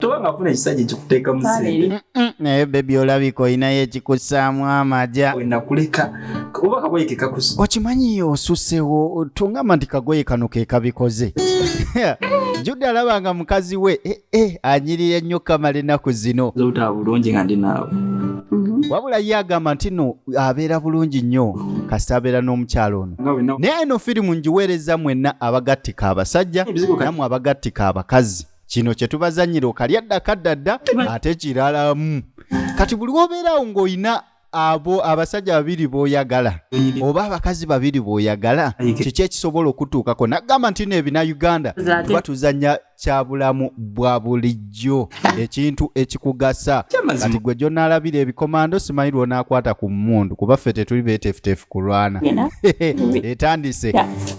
Toba nga afuna ekisajja ekikuteekamu ssente. Naye baby, olabika olinayo ekikussaamu amaja. Wenakuleka oba kagoye ke kakusa. Okimanyi osussewo, tongamba nti kagoye kano ke kabikoze. Jude alaba nga mukazi we anyirira nnyo kamala ennaku zino. Obutaba bulungi nga ndi naawe. Wabula ye agamba nti no abeera bulungi nnyo kasita abeera n'omukyalo ono. Nga wenna. Naye eno firimu ngiweereza mwenna abagattika abasajja Ebizigo kati- nammwe abagattika abakazi. Kino kye tubazannyira okalya dda kadda dda ate kiralamu. Kati buli wobeerawo ng'olina abo abasajja babiri b'oyagala oba abakazi babiri b'oyagala, kiki ekisobola okutuukako? Nagamba nti no ebina Uganda tuba tuzannya kya bulamu bwa bulijjo, ekintu ekikugasa. Kyamazima. Kati gwe gy'onaalabira ebikomando, simanyi lw'onaakwata ku mmundu, kuba ffe tetuli beeteefuteefu kulwana. Etandise,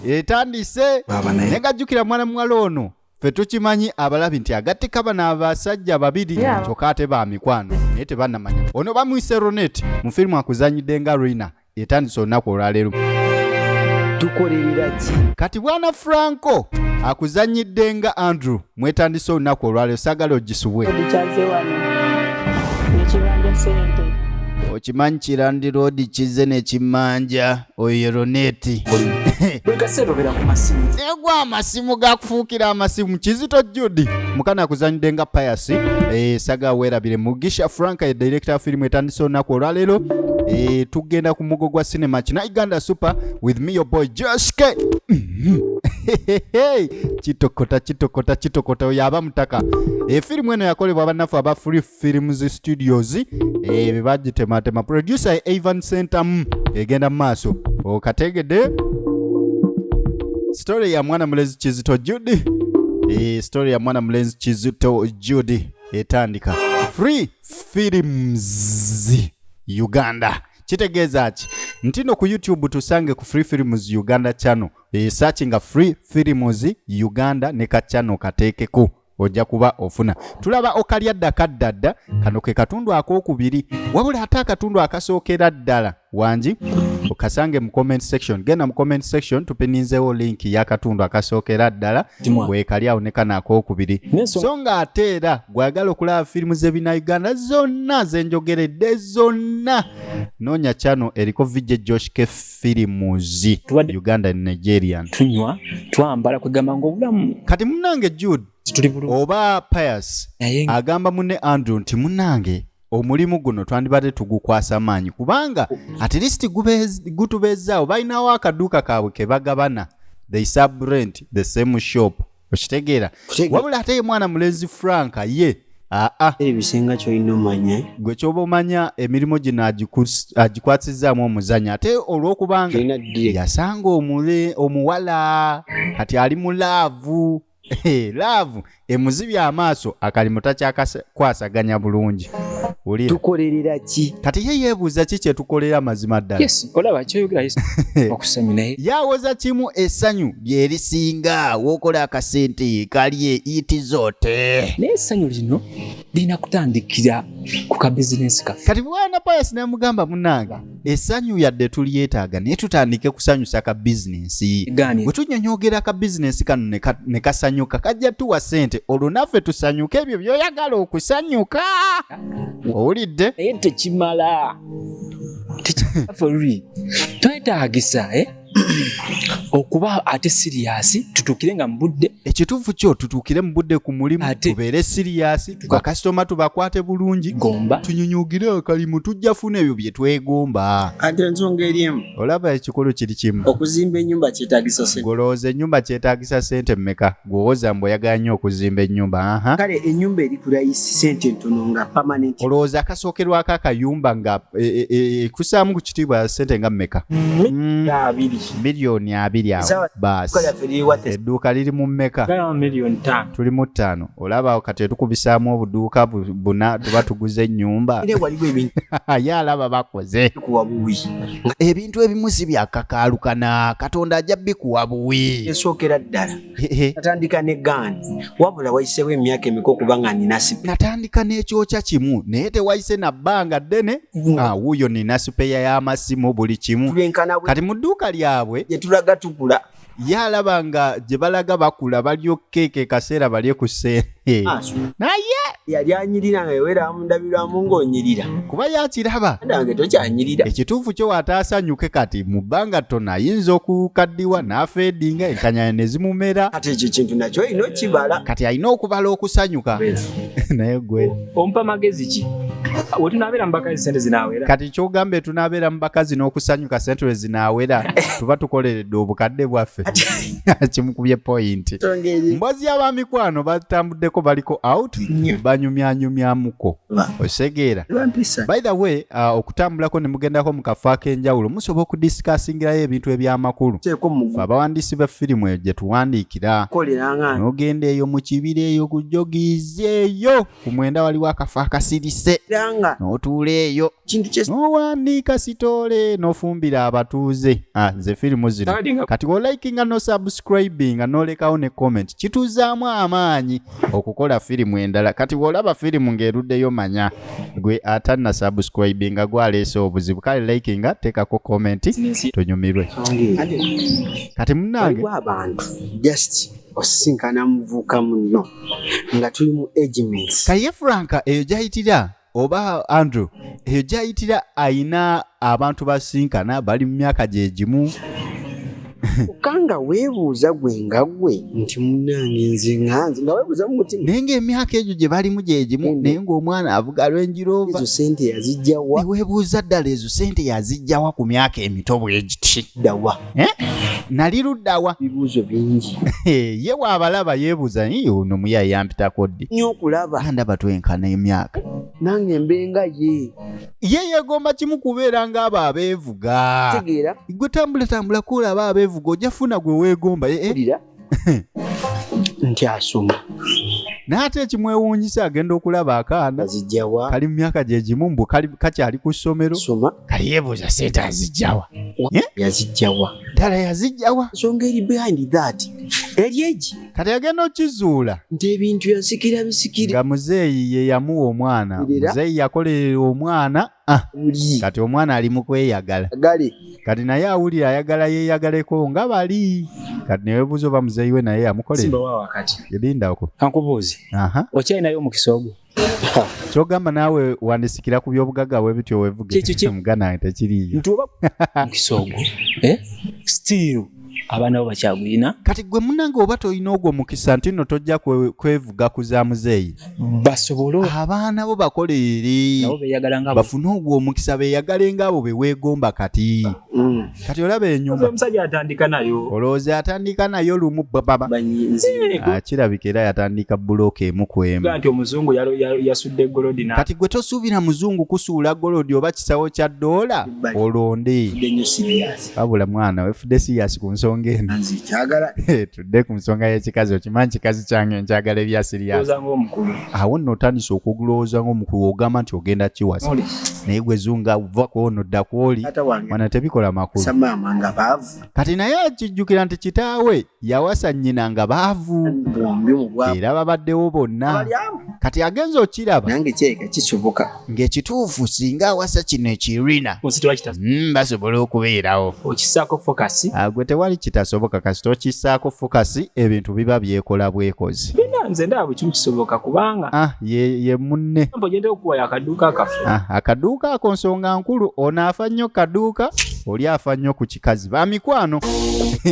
etandise. Baaba naye. Naye ng'ajjukira mwana muwala ono, ffe tukimanyi abalabi nti agattika bano abasajja babiri, kyokka ate ba mikwano, naye tebannamanya. Ono bamwise Ronet, mu firimu akuzanyidde nga Rina. Etandise olunaku olwaleero. Tukolerera ki? Kati bwana Franco akuzanyidde nga Andrew, mwetandise olunaku olwaleero. Saagala ogisubwe. Kyaze wano nekibanja sente. Okimanyi ki landlord kize nekimanja. Oyo ye Roneti. Buli kaseera obeera ku masimu. Negwa amasimu gakufuukira amasimu. Kizito Judi mukana akuzanyidde nga Payasi. Saga weerabire Mugisha Frank ye director wa firimu etandise olunaku olwaleero. Tugenda ku mugo gwa cinema kina Uganda Super with me, your boy Josh K. Kitokota, kitokota, kitokota. Oyo aba mutaka. Efirimu eno yakolebwa bannaffe aba Free Films Studios, be bagitematema. Producer Evan Sentamu. Egenda mu maaso. Okategedde story ya mwana mulenzi Kizito Judy. Story ya mwana mulenzi Kizito Judy etandika. Free Films Uganda kitegeeza ki? Nti no ku YouTube tusange ku Free Films Uganda channel. Searchinga Free Films Uganda ne ka channel kateekeko, ojja kuba ofuna. Tulaba okalya dda kadda dda. Kano ke katundu akokubiri, wabula ate akatundu akasookera ddala wangi okasange mu comment section. Genda mu comment section, tupininzeewo link y'akatundu akasookera ddala. Timwa. Weekali awo ne kano akokubiri. N'ensonga- So nga ate era gwagala okulaba firimu z'ebina zonna zenjogeredde zonna, noonya channel eriko VJ Josh K Films Tubadde- Uganda and Nigerian. Tunywa, twambala, kwegamba nga obulamu Kati munange Jude tuli bulungi. oba Pius Naye agamba munne Andrew nti munange, omulimu guno twandibadde tugukwasa maanyi, kubanga at least gutubeezaawo. Balinawo akaduuka kaabwe ke bagabana, they subrent the same shop, okitegeera? Kutegeera. Wabula ate ye mwana mulenzi Frank ye aa Ebisinga kyolina omanya gwe kyoba omanya, emirimu gino agikwasizzaamu omuzanyo, ate olw'okubanga kyolina ddi yasanga omuwala, kati ali mu love. Love emuzibye amaaso, akalimu takyakakwasaganya bulungi. Wulira. Tukolerera ki? Kati ye yeebuuza ki kyetukolera mazima ddala. Yes, olaba kyoyogera, yes, okusanyu naye Yawoza kimu, essanyu lyerisinga. Wookola akasente kalye itizoote. Naye essanyu lino lirina kutandikira ku ka bizinensi kaffe. Kati bwana Payasi namugamba, munange, essanyu yadde tulyetaaga, naye tutandike kusanyusa ka bizinensi. Gaani. Bwe tunyonyogera ka bizinensi kano ne kasanyuka, kajja tuwa ssente, olwo naffe tusanyuke ebyo by'oyagala okusanyuka. Owulidde? Naye tekimala, tekimala for twetaagisa, eh? Okuba ate serious, tutuukire nga mu budde. Ekituufu kyo, tutuukire mu budde ku mulimu. Tubeere serious, bakasitoma tubakwate bulungi. Gomba. Tunyunyugire akalimu, tujja funa ebyo bye twegomba. Ate ensonga eri emu. Olaba ekikulu kiri kimu. Okuzimba ennyumba kyetaagisa sente. Golowooza, ennyumba kyetaagisa sente mmeka? Gwewoza mbu oyagala nnyo okuzimba ennyumba, aha. Kale ennyumba eri ku layisi, sente ntono nga permanent. Olowooza akasookerwako akayumba nga ekusaamu ku kitiibwa, sente nga mmeka? 20. 20 miliyoni awo. Sawa. Baasi. Edduuka lyaffe liri worth Edduuka liri mu mmeka? 5 miliyoni. Tuli mu 5. Olaba kati etukubisaamu obuduuka buna, tuba tuguze ennyumba. Era waliwo ebintu Ye alaba bakoze bikuwa buwi. Ebintu ebimu si byakakaalukana, Katonda ajja bikuwa buwi. Esookera ddala, Hehe. natandika ne gaani, wabula wayiseewo emyaka emeka okuba nga nina spare. Natandika n'ekyokya kimu, naye tewayise na bbanga ddene. Ah, wuuyo nina spare y'amasimu, buli kimu. Tulwenkana bwe Kati mu dduuka lyabwe gye tulaga tukula. Ye alaba nga gye balaga bakula balyokeeke kaseera balye ku ssente. Maaso. Naye Yali anyirira nga yewera mundabirwamu ng'onyirira. Kuba yakiraba. Nange tokyanyirira. Ekituufu kyo wataasanyuke kati mu bbanga ttono ayinza okukaddiwa n'afeedinga enkanyanya ne zimumera. Kati ekyo kintu nakyo olina okibala. Kati alina okubala okusanyuka. Naye gwe. Ompa magezi ki? Wetunabeera mu bakazi sente zinaawera. Kati kyogamba tunabeera mu bakazi n'okusanyuka sente lwe zinaawera tuba tukoleredde obukadde bwaffe. Kimukubye point. Mboozi y'abamikwano batambuddeko baliko out banyumyanyumyamuko. Osegeera. By the way, okutambulako ne mugendako mu kafo ak'enjawulo musobola okudisikaasingirayo ebintu eby'amakulu. Ffe abawandiisi ba firimu eyo gye tuwandiikira. N'ogenda eyo mu kibira eyo ku jogiizi eyo ku mwenda waliwo akafo akasirise n'otuula eyo n'owandiika sitoole n'ofumbira abatuuze. Nze firimu zino kati olikinga n'osubscribinga n'olekawo ne comment kituzaamu amaanyi okukola firimu endala. Kati bw'olaba firimu ng'eruddeyo manya gwe atanna subscribinga gwaleese obuzibu. Kale likinga, teekako comment tunyumirwe. Kati munnange abantu just osisinkana muvuka muno nga tuli mu agemates. Kaye Frank eyo gy'ayitira oba Andrew eyo gy'ayitira ayina abantu basinkana bali mu myaka gye gimu. Okanga weebuuza gwe nga gwe nti munnange nze nga nze nga weebuuza mu mutima. Naye ng'emyaka egyo gye balimu gye gimu naye ng'omwana avuga Range Rover. Ezo ssente yazijja wa? Ne weebuuza ddala ezo ssente yazijja wa ku myaka emito bwe giti? Dda wa? Nali ludda wa? Ebibuuzo bingi. Ye bw'abalaba yeebuuza, ono muyaye yampitako ddi? Nnyo okulaba. Ndaba twenkana emyaka. Nange mbe nga ye. Ye yeegomba kimu kubeera ng'abo abeevuga. Tegeera. Gwe tambula tambula kulaba abeevuga ojja funa gwe weegomba. Wulira nti asoma. N'ate ekimwewuunyisa agenda okulaba akaana. Azijja wa? Kali mu myaka gye gimu mbu kakyali ku ssomero. Soma. Kali yeebuuza ssente azijja wa? Yazijja wa? Ddala yazijja wa? Ensonga eri behind that. Eri egi. Kati agenda okizuula. Nti ebintu yasikira bisikira. Nga muzeeyi ye yamuwa omwana. Era. Muzeeyi yakolerera omwana. Uli. Kati omwana ali mu kweyagala. Agali. Kati naye awulira ayagala yeeyagaleko nga bali. Kati ne weebuuza oba muzeeyi we naye yamukolera. Simba wa wakati. Lindako. Kankubuuze. Okyalinayo omukisa ogwo? Ky'ogamba naawe wandisikira ku by'obugagga bwe bityo weevuge. Kye, kye, kye. Muganda wange tekiriiyo. Nti oba omukisa ogwo, Still abaana bo bakyagulina. Kati gwe munnange oba tolina ogwo mukisa nti nno tojja kwevuga ku za muzeeyi. Basobole abaana bo bakolerere. Nabo beeyagala nga bo. Bafune ogwo omukisa beeyagale ng'abo be weegomba kati. Kati olaba ennyumba. Omusajja atandika nayo. Olowooza atandika nayo lumu baba. Kirabika era yatandika bbulooka emu ku emu. Nti omuzungu yasudde golodi na. Kati gwe tosuubira muzungu kusuula golodi oba kisawo kya ddoola olonde. Wabula mwana wefudde serious ku nsonga eno. Tudde ku nsonga y'ekikazi, okimanyi kikazi kyange nkyagala ebya serious. Olowooza ng'omukulu. Awo nno otandise okulowooza ng'omukulu ogamba nti ogenda kiwasa. Oli. Naye gwe zunga va ku ono dda ku oli. Taata wange. Mwana tebikola makulu. Sa maama nga baavu. Kati naye akijjukira nti kitaawe yawasa nnyina nga baavu. Bombi mu bwavu. Era babaddewo bonna. Bali awo. Kati agenze okiraba. Nange kirabika kisoboka. Ng'ekituufu singa awasa kino ekirina. Nsi tewakita. Basobola okubeerawo. Okissaako focus. Gwe tewali kitasoboka kasita okissaako focus ebintu biba byekola bwekozi. Bina nze ndaba buli kimu kisoboka kubanga. Ye munne. Mpo gye ntera okuwa akaduuka akaffe. Akaduuka ako nsonga nkulu, ono afa nnyo kaduuka, oli afa nnyo ku kikazi. Ba mikwano.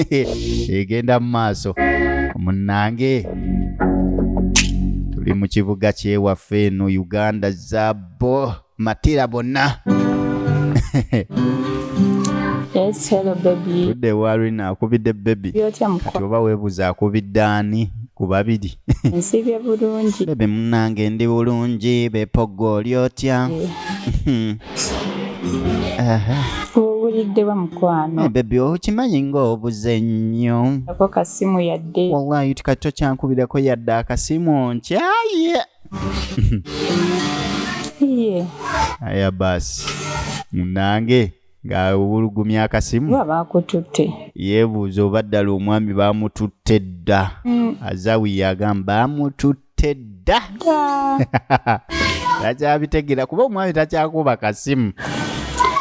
Egenda mu maaso. Munnange. Tuli mu kibuga ky'ewaffe eno Uganda Zabo Matira bonna. Yes, hello baby. Tudde wa Rina akubidde baby. Byotya mukwano. Kati oba weebuuza akubidde ani ku babiri. Nsibye bulungi. Baby munnange ndi bulungi, bepogo oli otya? Owulidde wa mukwano? Baby okimanyi ng'obuze nnyo. Ako kasimu yadde. Wallahi kati tokyankubirako yadde akasimu nkyaye. Ye. Aya basi. Munnange ng'awulugumya akasimu. Oba baakututte. Yeebuuza oba ddala omwami baamututte dda. Azawi yagamba baamututte dda. Takyabitegeera kuba omwami takyakuba kasimu.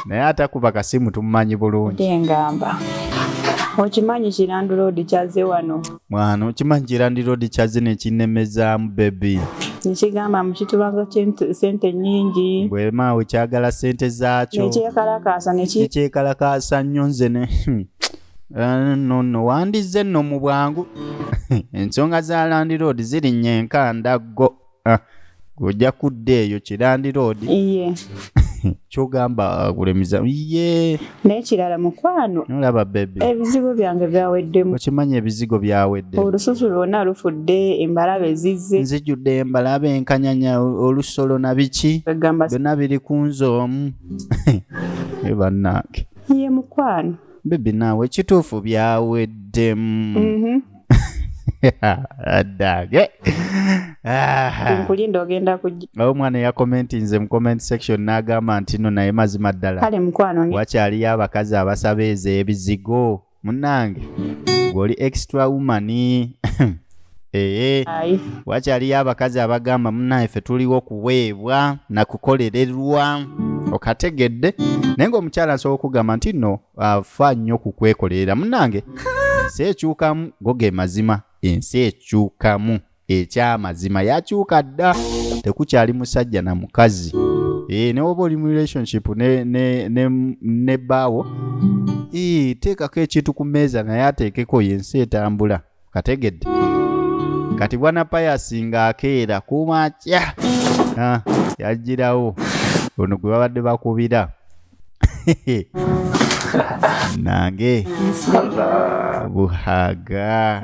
Naye atakuba kasimu tumumanyi bulungi. Ngamba. Okimanyi kiranduloodi kyazze wano. Mwana okimanyi kirandiroodi kyazze nekinnemezaamu baby. Nekigamba mu kitubanza sente nnyingi. Bwe maawe kyagala sente zaakyo. Nekyekalakaasa neki. Nekyekalakaasa nnyo nze ne no no wandizze nno mu bwangu. Ensonga za landiroodi zirinnya enkandaggo. Ah, ojja kudda eyo kirandiroodi. Iye. Kyogamba kulemiza ye. N'ekirala mukwano. Nolaba baby. Ebizigo byange byaweddemu. Okimanyi ebizigo byawedde. Olususu lwonna lufudde, embalabe zizze. Nzijjudde embalabe, enkanyanya, olusolo na biki. Byonna biri ku nze omu. Bannange. Ye mukwano. Baby naawe ekituufu byaweddemu. Addage. Nkulinda ogenda kujja. Awo omwana yakomentinze mu comment section n'agamba nti no naye mazima ddala. Kale mukwano. Wakyaliyo abakazi abasaba ezo ebizigo. Munnange ng'oli extra woman. Wakyaliyo abakazi abagamba munnange ffe tuliwo kuweebwa na kukolererwa. Okategedde. Naye ng'omukyala nsobola okugamba nti nno afa nnyo ku kwekolerera. Munnange ensi ekyukamu, go ge mazima. Ensi ekyukamu, ekyamazima yakyuka dda, tekukyali musajja na mukazi. Ne woba oli mu relationship ne bbaawo, teekako ekintu ku mmeeza naye ateekeko, ensi etambula. Kategedde. Kati bwana Pius ng'akeera ku makya, yagirawo ono gwe babadde bakubira. Nange buhaga.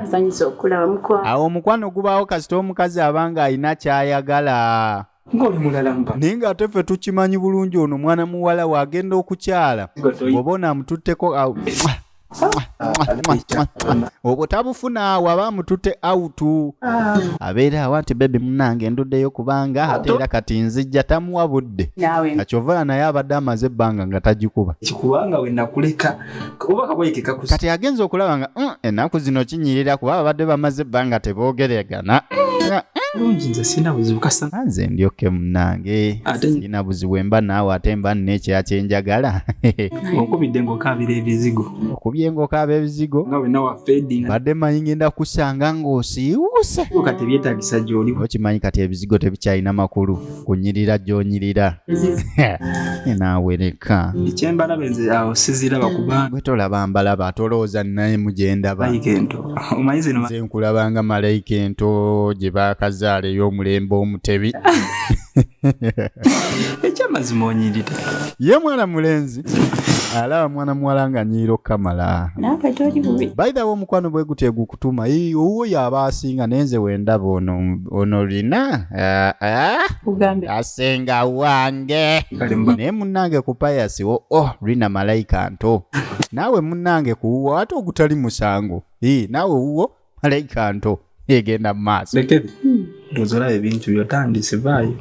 Awo omukwano gubaawo kasita omukazi abanga alina ky'ayagala. Ng'oli mulala mba. Naye ng'ate ffe tukimanyi bulungi ono mwana muwala w'agenda okukyala. Bw'oba onaamututteko awo, obwo tabufuna awo aba amututte out. Abeera awo nti baby munnange nduddeyo kubanga ate era kati nzijja, tamuwa budde. Akyova naye abadde amaze ebbanga nga tagikuba. Kikubanga we nakuleka oba kagoye ke kakusa. Kati agenze okulaba nga ennaku zino kinyirira kuba abadde bamaze ebbanga teboogeregana. Bulungi nze sirina buzibu kasa. Nze ndyoke munnange. Sirina buzibu mba naawe ate mba nina ekya kye njagala. Onkubidde ng'okaabira ebizigo. Okubye ng'okaaba ebizigo. Nga wenna wa fading. Badde mmanyi ngenda kusanga ng'osiiwuuse. Kati ebyetaagisa gy'oli. Okimanyi kati ebizigo tebikyalina makulu kunyirira gy'onyirira. Naawe leka. Ekyembalabe nze awo siziraba kubanga. Gwe tolaba mbalaba ate olowooza nnaye mu gye ndaba. Malayika ento. Omanyi zino Nze nkulabanga malayika ento gye baakazaala ey'omulembe omutebi. Ekyamazima onyirira. Ye mwana mulenzi alaba mwana muwala nga nyiira okukamala. Naawe toli bubi. By the way omukwano bwe gutyo gukutuma, owuwo y'aba asinga naye nze we ndaba ono lina asenga wange. Naye munnange ku Pius wo, Rina malayika nto. Naawe munnange ku wuwo ate ogutali musango. Naawe wuwo malayika nto. Egenda mu maaso. Lekere. Ndowooza olaba ebintu by'otandise vaayo.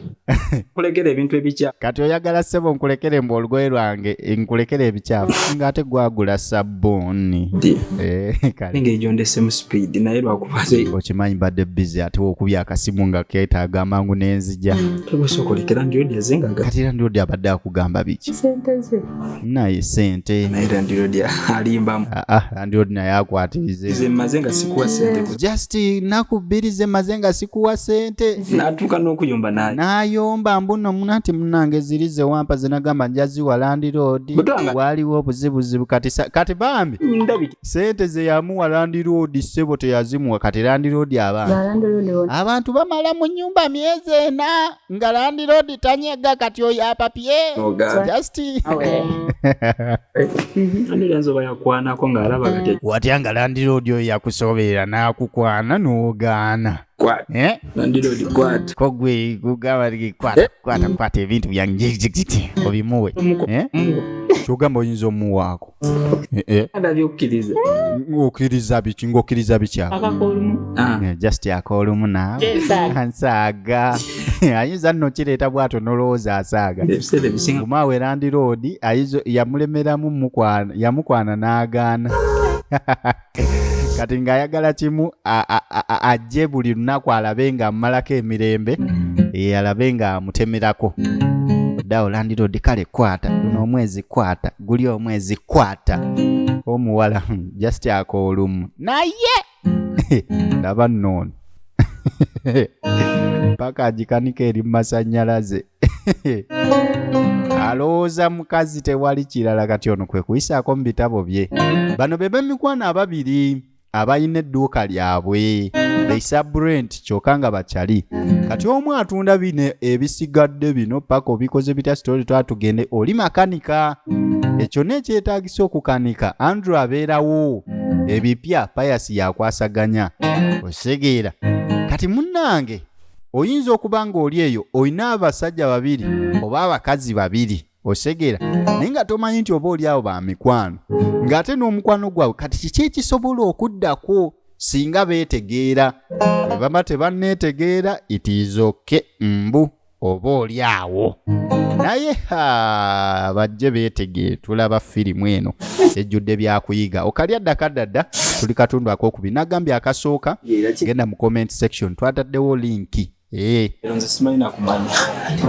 Nkulekere ebintu ebikyafu. Kati oyagala ssebo nkulekere mbu olugoye lwange nkulekere ebikyafu ng'ate gwagula sabbuuni. Kale. Engeri gy'ondese mu speed naye lwakuba nze. Okimanyi mbadde busy ate okubya akasimu nga keetaaga amangu n'enzija. Tegusooka olekera Landiroodi azze nga Kati Landiroodi abadde akugamba biki? Ssente ze. Naye ssente. Naye Landiroodi alimbamu. Landiroodi naye akwatirize. Nze mmaze nga sikuwa ssente. Just nnaku bbiri ze mmaze nga sikuwa ssente. N'atuuka n'okuyomba naye. N'ayomba mbu nno munanti munnange ziri ze wampa ze nagamba njaziwa Landiroodi. Waaliwo obuzibuzibu kati bambi. Ndabika. Ssente ze yamuwa Landiroodi ssebo teyazimuwa kati Landiroodi abantu. Abantu bamala mu nnyumba myezi ena nga Landiroodi tanyega kati oyo apapye. Just. Landiroodi ayinza oba yakwanako ng'alaba kati. Watya nga Landiroodi oyo yakusoberera n'akukwana n'ogaana. Landiroodi kwata. Ko gwe kugamba nti kwata, kwata, kwata ebintu byange obimuwe. Ky'ogamba oyinza omuwaako. Ndabye okkiriza. Ng'okkiriza biki? Ng'okkiriza biki awo? Akakoolumu. Just akoolumu naawe. Nsaaga. Nsaaga. Ayinza nno kireeta bw'atyo n'olowooza asaaga. Ebiseera ebisinga. Gumaawe Landiroodi ayinza yamulemeramu yamukwana n'agaana. Kati ng'ayagala kimu ajje buli lunaku alabe ng'amumalako emirembe, alabe ng'amutemerako. Ddawo Landiroodi kale kwata, guno omwezi kwata, guli omwezi kwata. Omuwala just akoolumu naye ndaba nno ono paka agikanika eri mu masannyalaze, alowooza mukazi, tewali kirala. Kati ono kwe kuyisaako mu bitabo bye. Bano be b'emikwano ababiri abalina edduuka lyabwe, they subrent, kyokka nga bakyali. Kati omu atunda bino ebisigadde bino paka obikoze bitya story twatugende oli makanika, ekyo nekyetaagisa okukanika. Andrew abeerawo, ebipya Payasi yakwasaganya, ositegeera? Kati munnange, oyinza okuba ng'oli eyo olina abasajja babiri oba abakazi babiri, osegera, naye nga tomanyi nti oba oli awo ba mikwano, ng'ate n'omukwano gwabwe. Kati kiki ekisobola okuddako singa beetegeera? Bwe baba tebanneetegeera, it is okay, mbu oba oli awo naye ha, bajje beetegeere. Tulaba firimu eno ejjudde byakuyiga. Okalya dda kaddadda. Tuli katundu akokubiri, nagambye akasooka. Era ki? Genda mu comment section, twataddewo linki. Ero nze simanyi nakumanya,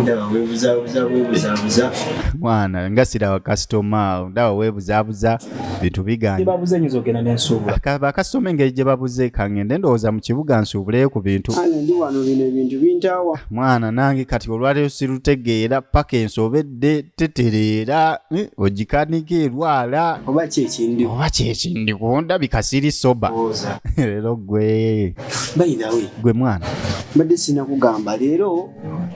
ndaba weebuzaabuza weebuzaabuza. Mwana, nga siraba kasitoma, ndaba weebuzaabuza, bintu biganye. Babuze nyinza ogenda nensuubula. Bakasitoma engeri gye babuze, kangende ndowooza mu kibuga nsuubuleyo ku bintu. Ange ndi wano, bino ebintu bintaawa. Mwana nange kati olwaleero sirutegeera, paka ensobedde tetereera, ogikanika erwala. Oba ki ekindi? Oba kyekindiko, ndabika siri soba Lowooza. Leero gwe. By the way, Gwe mwana. Mbadde sina kugamba, leero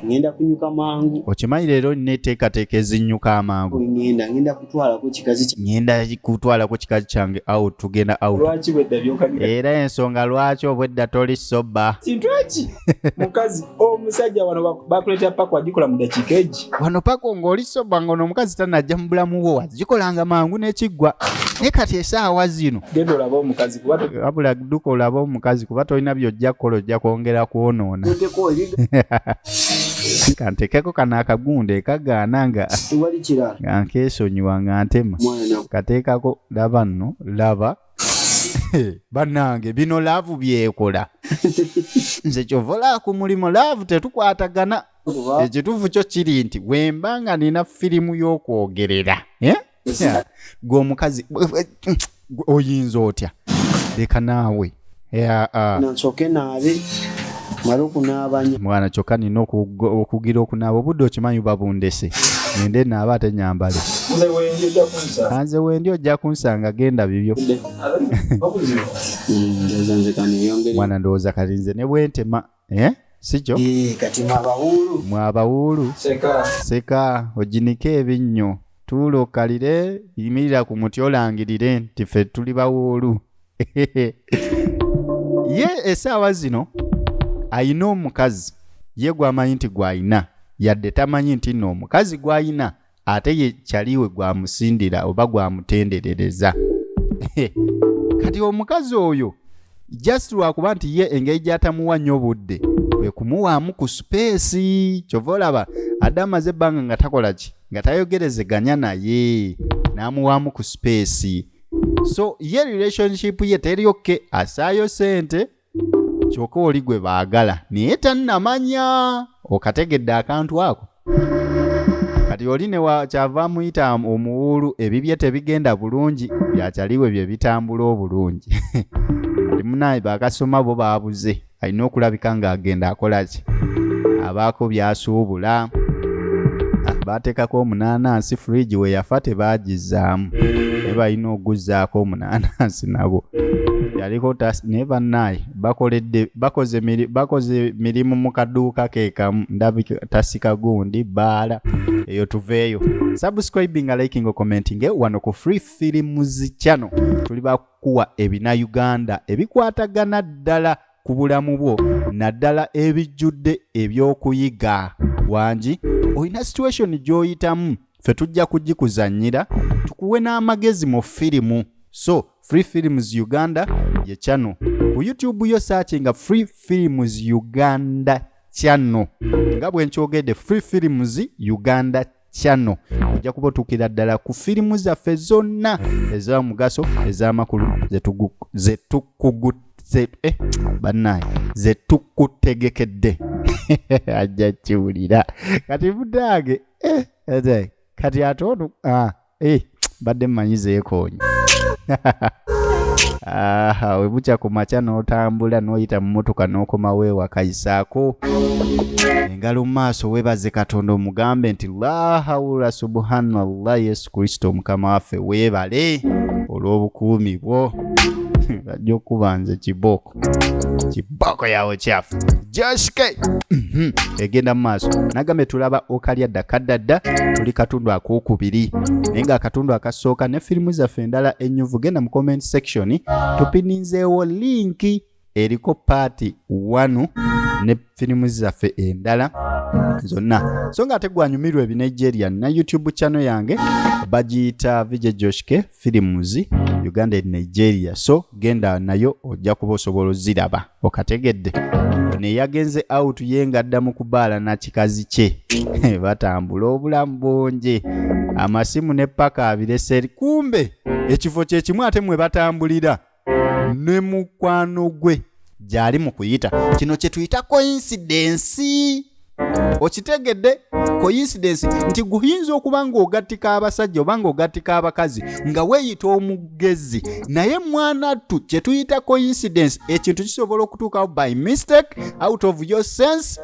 ngenda kunyuka mangu. Okimanyi leero nina enteekateeka ezinnyuka amangu. Ngenda kutwalako kikazi kya Ngenda kutwalako kikazi kyange out, tugenda out. Lwaki bwedda byokanika? Era ensonga lwaki obwedda toli soba. Kintu eki mukazi omusajja wano bakuleetera paka wagikola mu dakiika egi. Wano paka ng'oli soba, ng'ono omukazi tanajja mu bulamu bwo, wazikolanga mangu n'ekiggwa, naye kati esaawa zino Genda olabe omukazi kuba Wabula dduka olabe omukazi, kuba tolina by'ojja kukola, ojja kwongera kwonoona. Ntekeko ebiga. Kantekeko kano akagundi ekagaana nga Tewali kirala. Nga nkeesonyiwa nga ntema. Mwana naku. Kateekako, laba nno, laba bannange, bino love byekola. Nze kyova olaba ku mulimu love tetukwatagana. Kuba Ekituufu kyo kiri nti wemba nga nina firimu y'okwogerera, eh? Gwe omukazi gwe oyinza otya? Leka naawe. Yeah, ah. Nansooke naabe, male okunaabanya. Mwana, kyokka nina okugira okunaaba, obudde okimanyi buba bundese, ngende naaba ate nyambale. Nze wendi ojja kunsanga. Nze wendi ojja kunsanga, genda bibyo. Obuzibu. Ndowooza nze kaneyongere. Mwana, ndowooza kati nze ne bwentema, eh? Sikyo? Eh, kati mwabawuulu. Mwabawuulu. Seka. Seka oginike ebinnyo, tuula okalire, yimirira ku muti olangirire nti ffe tuli bawuulu. Ye essaawa zino ayina omukazi ye gw'amanyi nti gw'ayina, yadde tamanyi nti nno omukazi gw'ayina ate ye kyaliwe gwamusindira oba gwamutenderereza. Kati omukazi oyo just lwakuba nti ye engeri gy'atamuwa nnyo budde kwe kumuwaamu ku space, kyova olaba adde amaze ebbanga nga takola ki, nga tayogerezeganya naye, n'amuwaamu ku space. So ye relationship ye teri okay, asaayo sente, kyokka oli gwe baagala naye tannamanya. Okategedde akantu ako? Kati oli ne kyava amuyita omuwuulu, ebibye tebigenda bulungi, byakyaliwe bye bitambula obulungi. Kati munaye bakasoma bo baabuze, alina okulabika ng'agenda akola ki, abaako by'asuubula. Baateekako omunaanansi, fridge we yafa tebaagizaamu, naye balina oguzzaako omunaanansi nagwo yaliko naye bannaaye bakoledde bakoze mirimu mu kaduuka ke kamu, ndabika tasika gundi baala eyo. Tuveeyo, subscribing, liking, commenting wano ku Free Films Channel. Tuli bakuwa ebina Uganda ebikwatagana ddala ku bulamu bwo, naddala ebijjudde ebyokuyiga. Wangi olina situation gy'oyitamu, ffe tujja kugikuzannyira tukuwe n'amagezi mu firimu. So Free Films Uganda ye channel ku YouTube yo, searchinga Free Films Uganda Channel, nga bwe nkyogedde, Free Films Uganda Channel, ojja kuba otuukira ddala ku firimu zaffe zonna ez'omugaso, ez'amakulu, zetukugu bannaye zetukutegekedde. Ajja kiwulira kati mudange, kati ate ono badde mmanyi zeekoonye. Aha, we bukya ku makya n'otambula n'oyita mu mmotoka n'okomawo ewaka, yisaako engalo mu maaso weebaze Katonda, omugambe nti la hawula subhanallah, Yesu Kristo omukama waffe weebale olw'obukuumi bwo. Bajja okuba nze kibooko kibooko yawe kyafu Joshke. Egenda mu maaso nagambye tulaba okalya dda kaddadda, tuli katundu akokubiri, naye nga akatundu akasooka ne firimu zaffe endala ennyuvu, genda mu comment section tupininzeewo linki eriko part 1 ne firimu zaffe endala zonna. So nga ate gwanyumirwa ebinigeria na YouTube channel yange bagiyita VJ Joshke Films Uganda and Nigeria, so genda nayo ojja kuba osobola oziraba. Okategedde? Ono eyagenze out ye nga adda mu kubaala na kikazi kye, batambula obulamu bungi, amasimu ne paka abirese eri. Kumbe ekifo kye kimu ate mwe batambulira ne mukwano gwe gy'ali mu kuyita. Kino kye tuyita coincidence. Okitegedde? Coincidence nti guyinza okuba ng'ogattika abasajja oba ng'ogattika abakazi nga weeyita omugezi, naye mwanattu kye tuyita coincidence, ekintu kisobola okutuukawo by mistake, out of your sense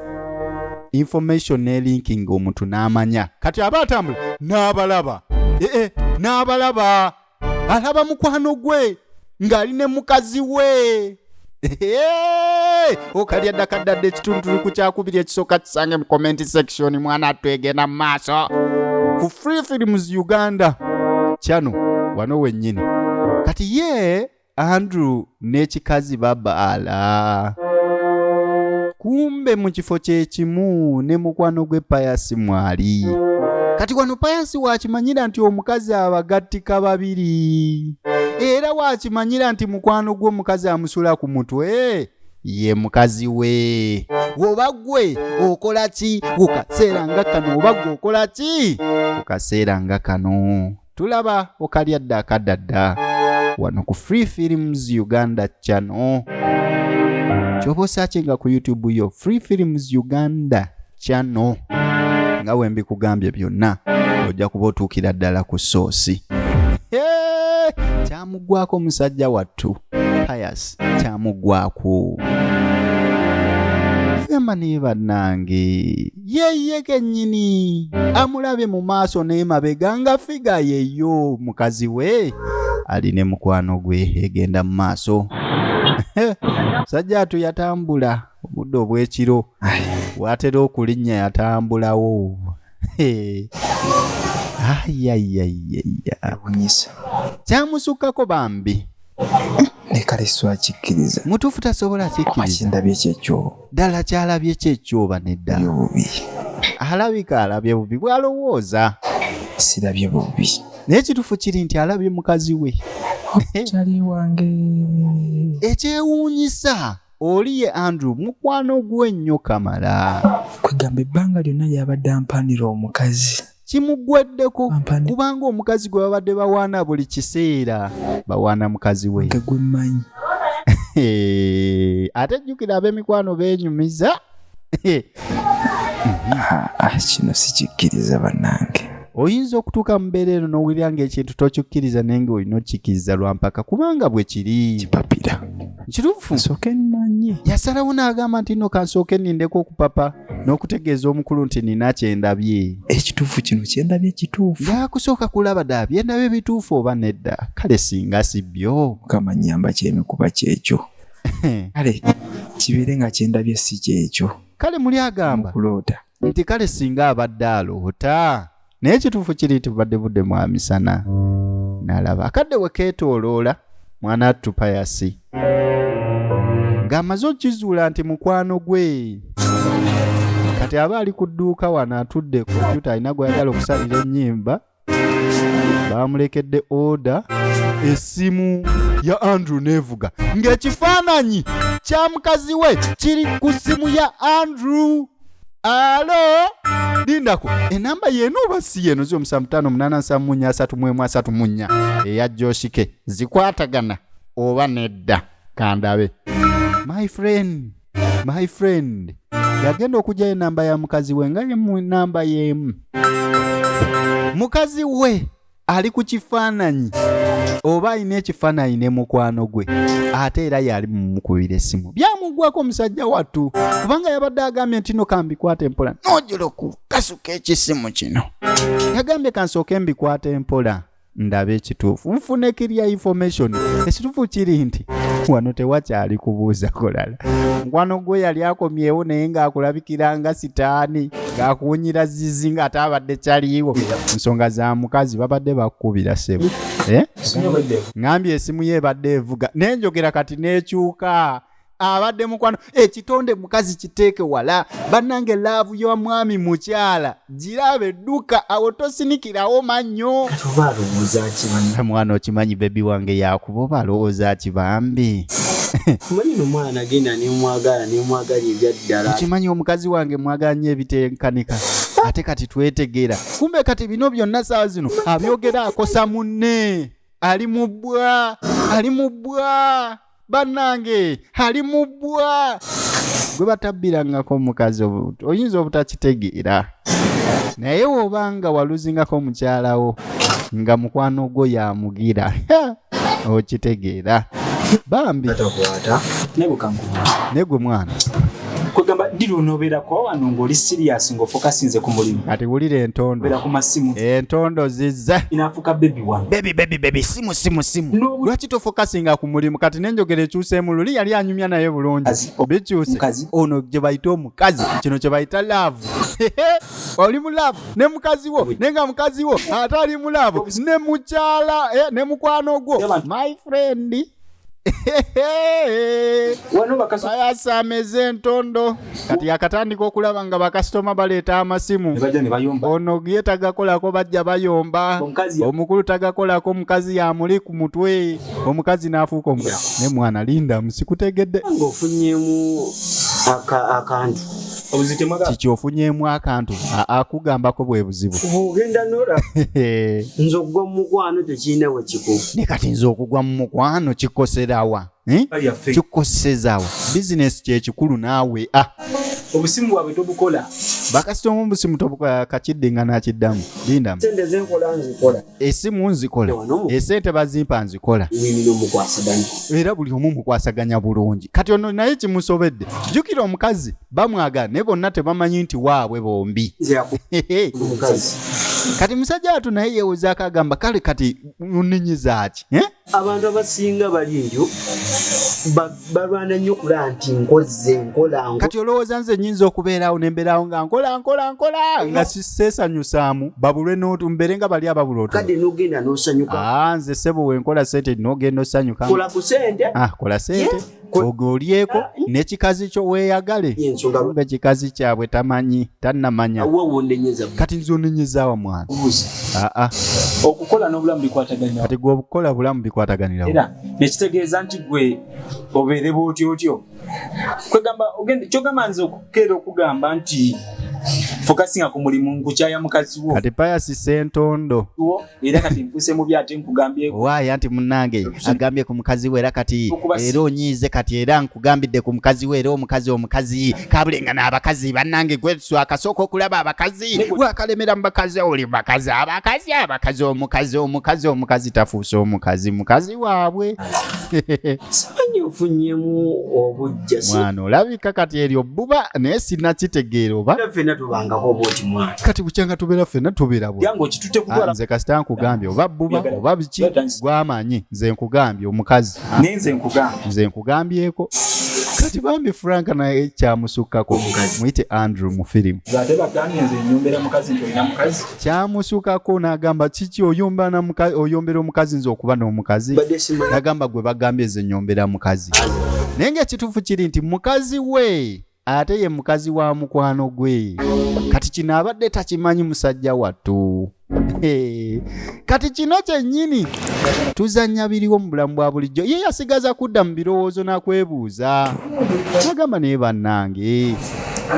information ne linking, omuntu n'amanya. Kati aba atambula n'abalaba, ee n'abalaba, alaba mukwano gwe ng'ali ne mukazi we. Okalya dda kaddadde, ekitundu tuli ku kyakubiri, ekisooka kisange mu comment section. Mwana twegenda mu maaso ku Free Films Uganda channel wano wennyini. Kati ye Andrew n'ekikazi babaala, kumbe mu kifo kyekimu ne mukwano gwe Payasi mwali. Kati wano Payasi wakimanyira nti omukazi abagattika babiri, era wakimanyira nti mukwano gw'omukazi amusula ku mutwe ye mukazi we. Oba gwe okola ki ku kaseera nga kano? Oba gwe okola ki ku kaseera nga kano? Tulaba okalya dda akaddadda wano ku Free Films Uganda channel. Kyoba osearchinga ku YouTube yo Free Films Uganda channel, nga bwe mbikugambye byonna, ojja kuba otuukira ddala ku source. Kyamuggwako musajja wattu Pius, kyamuggwako. Agamba naye bannange, yeye kennyini amulabye mu maaso n'emabega nga figure yeyo mukazi we ali ne mukwano gwe. Egenda mu maaso. Sajja atu yatambula obudde obw'ekiro, watera okulinnya yatambulawo. Ayayayaya, Ewunyisa. Kyamusukkako bambi. Ne kale swakikkiriza. Mutuufu tasobola Oba kikkiriza. Kindabye kyekyo. Ddala kyalabye kyekyoba nedda? Bubi. Alabika alabye bubi bwalowooza. Sirabye bubi. Naye ekituufu kiri nti alabye mukazi we. Kyali wange. Ekyewuunyisa, oli ye Andrew mukwano gwe nnyo kamala. Kwegamba ebbanga lyonna lyabadde ampanira omukazi. Kimuggweddeko. Ampanira. Kubanga omukazi gwe babadde bawaana buli kiseera, bawaana mukazi we. Nga gwe mmanyi. Ate jjukira ab'emikwano beenyumiza. Ah, ah, kino sikikkiriza bannange. Oyinza okutuuka mu mbeera eno n'owulira ng'ekintu tokikkiriza, naye ng'olina okikkiriza lwampaka kubanga bwe kiri. Kipapira. Kituufu. Nsooke mmanye. Yasalawo n'agamba nti nno kansooke nnindeko okupapa n'okutegeeza omukulu nti nina kyendabye. Ekituufu kino kyendabye kituufu? Ngaakusooka kulaba ddala byendabye bituufu oba nedda. Kale singa si byo. Mukama nnyamba kyemikuba kyekyo. Kale kibeere nga kyendabye si kyekyo. Kale muli agamba Mukuloota. nti kale singa abadde aloota, naye ekituufu kiri nti bubadde budde mwa misana n'alaba akadde we keetooloola. Mwana attu Payasi ng'amaze okukizuula nti mukwano gwe kati aba ali ku dduuka wano atudde kompyuta, alina gw'ayagala okusalira ennyimba, bamulekedde order. Essimu ya Andrew neevuga ng'ekifaananyi kya mukazi we kiri ku ssimu ya Andrew. Alo, lindako, enamba yeeno oba si yeeno? 07587434 eya Joshike zikwatagana oba nedda? Kandabe. My friend, my friend, yagenda okugyayo enamba ya mukazi we nga ye mu namba y'emu mukazi we ali ku kifaananyi. Oba alina ekifaananyi ne mukwano gwe, ate era yali mumukubira essimu. Byamugwako omusajja wattu, kubanga yabadde agambye nti no kambikwate mpola, nojula okukasuka ekisimu kino. Yagambye kansooke mbikwate mpola ndabe ekituufu, nfune clear information. Ekituufu kiri nti wano tewakyali kubuuza kulala. Mukwano gwe yali akomyewo, naye ng'akulabikira nga sitaani, ng'akuwunyira zizi, ng'ate abadde kyaliiwo nsonga za mukazi. Babadde bakukubira, ssebo, eh? Ŋŋambye esimu ye ebadde evuga nenjogera kati n'ekyuka. Abadde mukwano. Ekitonde mukazi kiteeke wala, bannange. Love ya mwami mukyala girabe, dduka awo, tosinikirawo mannyo. Kati oba alowooza ki banna? Mwana, okimanyi baby wange yakuba, oba alowooza ki bambi? Omanyi nomwana nagenda nemwagala, nemwagala ebyaddala. Okimanyi omukazi wange mwagala nnyo ebitenkanika, ate kati twetegeera. Kumbe kati bino byonna saawa zino abyogera akosa munne. Ali mu bbwa, ali mu bbwa, bannange, ali mu bbwa. Gwe batabbirangako omukazi, oyinza obutakitegeera, naye wobanga waluzingako omukyalawo nga mukwano gwo yamugira, okitegeera bambi. Takwata. Naye bwekankubuuza, naye gwe mwana, kwegamba ddi lwonoobeerako wano ng'oli serious, ng'ofokasinze ku mulimu? Kati wulira entondo. Obeera ku masimu. Entondo zizze. Inaafuuka baby wano. Baby, baby, baby, simu, simu, simu. Lwaki tofokasinga ku mulimu? Kati nenjogera ekyuseemu. Luli yali anyumya naye bulungi. Mukazi. Bikyuse. Mukazi. Ono gye bayita omukazi, kino kye bayita love. Oli mu love ne mukazi wo, naye nga mukazi wo ate ali mu love ne mukyala, ne mukwano gwo, my friend. Wano bakaso Bayasameza entondo. Kati yakatandika okulaba nga bakasitoma baleeta amasimu. Ne bajja ne bayomba. Ono ye tagakolako, bajja bayomba. Omukazi Omukulu tagakolako, omukazi yamuli ku mutwe, omukazi n'afuuka omukazi. Ne mwana, linda, musikutegedde. Ng'ofunyemu akantu. Obuzibu temwagala. Kiki ofunyeemu akantu? Akugambako bwe buzibu. Ogenda nola nze okugwa mu mukwano tekirina we kiku. Ne kati nze okugwa mu mukwano kikoserawa, Eh? Yaffe. Kikosezaawa bizinesi kyekikulu naawe, ah. Obusimu bwabwe tobukola. Bakasitoma obusimu tobukola. Kakidde nga nakiddamu, lindamu. Sente zenkola nzikola. Esimu nzikola. Wano Esente bazimpa, nzikola. Wini n'omukwasaganya. Era buli omu mukwasaganya bulungi. Kati ono naye kimusobedde. Jjukira omukazi bamwagala, naye bonna tebamanyi nti waabwe bombi. Nze yaku omukazi. Kati musajja watu naye yeewozaako, agamba kale kati oninyiza ki, eh? Abantu abasinga bali eyo balwana nnyo okulaba nti nkoze nkola Kati olowooza nze nyinza okubeerawo nembeerawo nga nkola, nkola, nkola, nga siseesanyusaamu, babulwe n'otu mbeere nga bali ababula otu? Kadde n'ogenda n'osanyuka. Ah, nze sebo wenkola sente n'ogenda osanyuka. Kola ku sente. Ah, kola sente. Ogwo olyeko n'ekikazi kyo, weeyagale. Yensonga. Kumbe kikazi kyabwe tamanyi, tannamanya. Wa wondenyeza. Kati nze onenyezaawa, mwana? Buuza. Aa. Okukola n'obulamu bikwataganira. Kati gwe obukola bulamu bikwataganirawo. Era nekitegeeza nti gwe obeere bw'otyotyo, kwegamba kyogamba nze okukeera okugamba nti fokasinga ku mulimu, nkukyaya mukazi wo. Kati Payasi Sentondo. Wo era kati nfuuse mubi, ate nkugambye. Waaya nti munnange agambye ku mukazi we, era kati era onyiize. Kati era nkugambidde ku mukazi we, era omukazi, omukazi kabulenga abakazi bannange. Gwe akasooka okulaba abakazi, wakalemera mu bakazi, oli bakazi, abakazi, abakazi, omukazi, omukazi, omukazi tafuuse omukazi mukazi waabwe. Simanyi ofunyemu obujja si. Mwana, olabika kati eryo bbuba, naye sinnakitegeera oba. Ffenna tubangako oba oti mwana. Kati bukyanga tubeera ffenna tubeera bwe. Yange okitute Ah, kutwala. nze kasita nkugambye oba bbuba oba biki, gwamanyi. Nze nkugambye omukazi. Naye nze nkugambye. Nze nkugambyeko. Kati bambi Frank naye kyamusukkako, muyite Andrew mu firimu. Ate bagambye nze nyombera mukazi nti olina mukazi. Kyamusukako n'agamba kiki, oyomba na oyombera omukazi, nze okuba n'omukazi? Badde simanyi. Nagamba gwe bagambye nze nyombera mukazi, naye ng'ekituufu kiri nti mukazi we ate ye mukazi wa mukwano gwe. Kati kino abadde takimanyi musajja wattu. Hey, kati kino kyennyini tuzannya biriwo mu bulamu bwa bulijjo. Ye yasigaza kudda mu birowoozo nakwebuuza, nagamba naye bannange.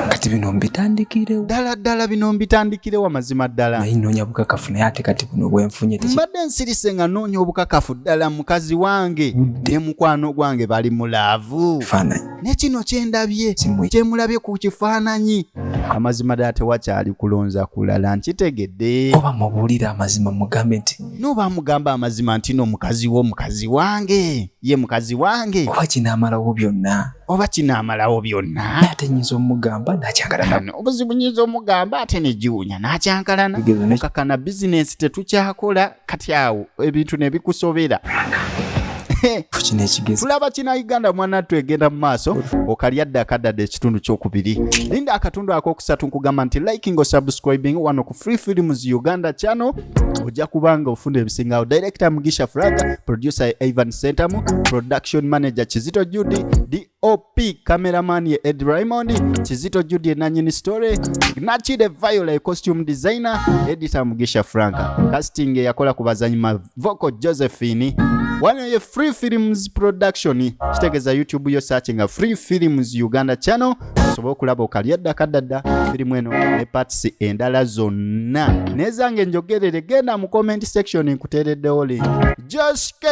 Kati bino mbitandikirewo? Ddala ddala bino mbitandikirewo mazima ddala? Naye nnoonya bukakafu, naye ate kati buno bwenfunye. Mbadde nsirise nga noonya obukakafu ddala mukazi wange ne mukwano gwange bali mu love. Tekifaananyi. Ne kino kyendabye, Simwe. kyemulabye ku kifaananyi, amazima ddala tewakyali kulonza kulala, nkitegedde. Oba mubuulire amazima, mugambe nti Noba mugamba amazima nti no mukazi wo mukazi wange, ye mukazi wange. Oba kinaamalawo byonna? Oba kinaamalawo byonna? Naye ate nyinza omugamba nakyagala. Ano, obuzibu nyinza omugamba ate negiwunya n'akyankalana. Ebigezo Okakana bizinensi tetukyakola, kati awo ebintu ne bikusobera. Kino ekigezo. Tulaba kina Uganda mwana twegenda mu maaso okalyadde akaddadde ekitundu kyokubiri, linda akatundu akokusatu. Nkugamba nti liking, subscribing wano ku Free Films Uganda channel, ojja kubanga ofuna ebisingawo. Director Mugisha Frank, producer Ivan Sentamu, production manager Kizito Judy, DOP, cameraman ye Ed Raymond. Kizito Judy nanyini story, Nachide Viola costume designer, editor Mugisha Frank, casting yakola ku bazanyi Mavoko Josephine. Wano ye Free Films Production, kitegeeza YouTube yo searchinga Free Films Uganda channel osobola okulaba okalyadda kaddadda firimu eno ne parts endala zonna nezange njogerere. Genda mu comment section, nkuteereddewo link. Joshke.